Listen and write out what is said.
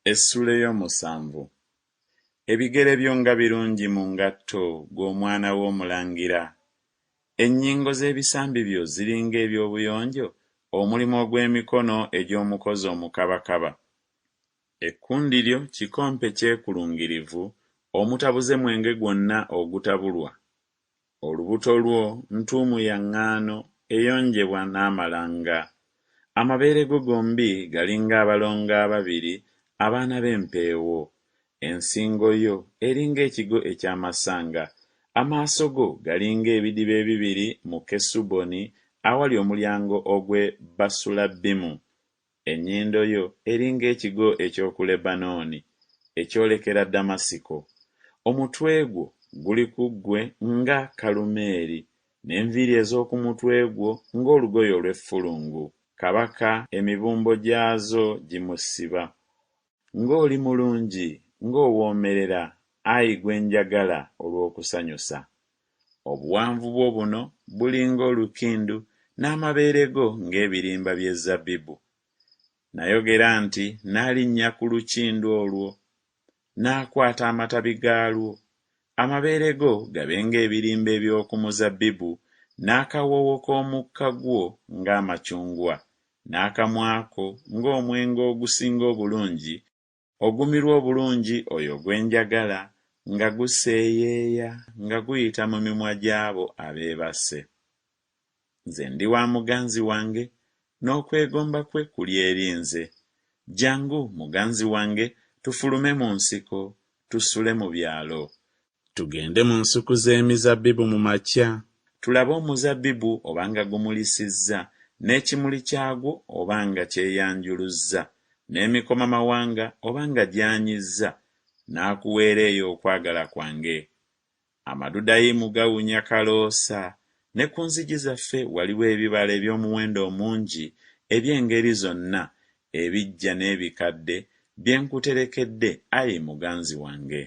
Essuula ey'omusanvu. Ebigere byo nga birungi mu ngatto, ggwe omwana w'omulangira! Ennyingo z'ebisambi byo ziri ng'eby'obuyonjo, omulimu ogw'emikono egy'omukozi omukabakaba. Ekkundi lyo kikompe kyekulungirivu omutabuze mwenge gwonna ogutabulwa. Olubuto lwo ntuumu ya ŋŋaano eyonjebwa n'amalanga. Amabeere go gombi gali ng'abalongo ababiri, abaana b'empeewo. Ensingo yo eri ng'ekigo eky'amasanga. Amaaso go gali ng'ebidiba ebibiri mu Kesuboni awali omulyango ogw'e Basulabbimu. Ennyindo yo eri ng'ekigo eky'oku Lebanooni, ekyolekera Damasiko. Omutwe gwo guli ku ggwe nga Kalumeeri, n'enviiri ez'oku mutwe gwo ng'olugoye olw'effulungu. Kabaka emibumbo gyazo gimusiba. Ng'oli mulungi, ng'owoomerera, ayi gwe njagala olw'okusanyusa! Obuwanvu bwo buno buli ng'olukindu, n'amabeere go ng'ebirimba by'ezzabbibu. Nayogera nti Naalinnya ku lukindu olwo, naakwata amatabi gaalwo. Amabeere go gabe ng'ebirimba eby'oku muzabbibu, n'akawoowo k'omukka gwo ng'amacungwa, n'akamwa ko ng'omwenge ogusinga obulungi, ogumirwa obulungi oyo gwe njagala, nga guseeyeeya nga guyita mu mimwa gy'abo abeebase. Nze ndi wa muganzi wange, n'okwegomba kwe kuli eri nze. Jjangu, muganzi wange, tufulume mu nsiko, tusule mu byalo. Tugende mu nsuku z'emizabbibu mu makya, tulabe omuzabbibu oba nga gumulisizza, n'ekimuli kyagwo oba nga kyeyanjuluzza, n'emikomamawanga oba nga gyanyizza, naakuweera eyo okwagala kwange. Amadudayimu gawunya kaloosa, ne ku nzigi zaffe waliwo ebibala eby'omuwendo omungi eby'engeri zonna, ebiggya n'ebikadde, bye nkuterekedde, ai muganzi wange.